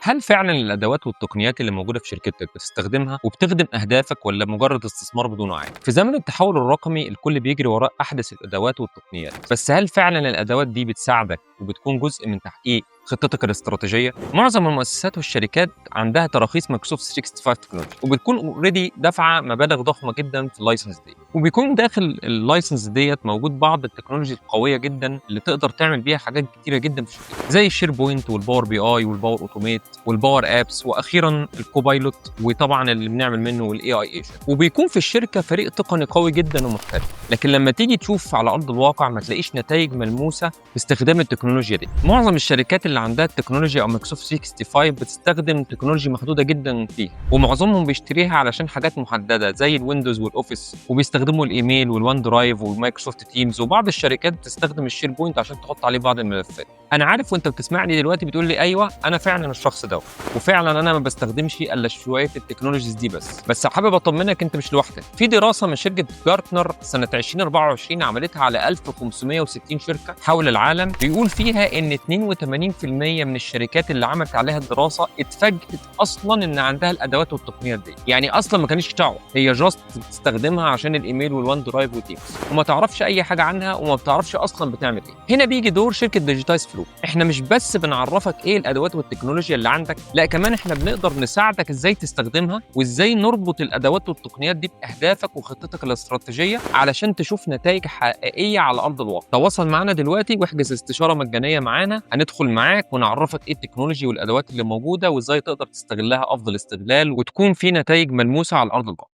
هل فعلا الادوات والتقنيات اللي موجودة في شركتك بتستخدمها وبتخدم اهدافك، ولا مجرد استثمار بدون عائد؟ في زمن التحول الرقمي الكل بيجري وراء احدث الادوات والتقنيات، بس هل فعلا الادوات دي بتساعدك وبتكون جزء من تحقيق خطتك الاستراتيجيه؟ معظم المؤسسات والشركات عندها تراخيص مايكروسوفت 365 technology، وبتكون already دافعه مبالغ ضخمة جدا في ال license دي، وبيكون داخل ال license ديت موجود بعض ال technology القوية جدا اللي تقدر تعمل بيها حاجات كتيرة جدا في شركتك، زي ال SharePoint وال Power BI وال Power Automate وال Power Apps، واخيرا ال Copilot، وطبعا اللي بنعمل منه ال AI agent. وبيكون في الشركة فريق تقني قوي جدا ومحترف، لكن لما تيجي تشوف على ارض الواقع ما تلاقيش نتائج ملموسة باستخدام التكنولوجيا دي. معظم الشركات اللي عندها التكنولوجيا او مايكروسوفت 365 بتستخدم technology محدودة جدا فيها، ومعظمهم بيشتريها علشان حاجات محددة زي ال Windows وال Office، وبيستخدموا الايميل وال OneDrive وال Microsoft Teams، وبعض الشركات بتستخدم ال SharePoint عشان تحط عليه بعض الملفات. انا عارف وانت بتسمعني دلوقتي بتقول لي ايوه انا فعلا الشخص ده، وفعلا انا ما بستخدمش الا شوية ال technologies دي بس. بس حابب اطمنك، انت مش لوحدك. في دراسة من شركة جارتنر سنة 2024 عملتها على 1560 شركة حول العالم، بيقول فيها ان 82% من الشركات اللي عملت عليها الدراسة اتفاجئت اصلا ان عندها الادوات والتقنيات دي. يعني اصلا ما كانش تعرف، هي just بتستخدمها عشان الايميل وال OneDrive و Teams، وما تعرفش اي حاجة عنها وما بتعرفش اصلا بتعمل ايه. هنا بيجي دور شركة Digitize Flow. احنا مش بس بنعرفك ايه الادوات والتكنولوجيا اللي عندك، لا كمان احنا بنقدر نساعدك ازاي تستخدمها وازاي نربط الادوات والتقنيات دي باهدافك وخطتك الاستراتيجية علشان تشوف نتائج حقيقية على ارض الواقع. تواصل معنا دلوقتي واحجز استشاره مجانية معانا، هندخل معاك ونعرفك ايه ال technology والادوات اللي موجودة وازاي تقدر تستغلها افضل استغلال وتكون في نتائج ملموسة على ارض الواقع.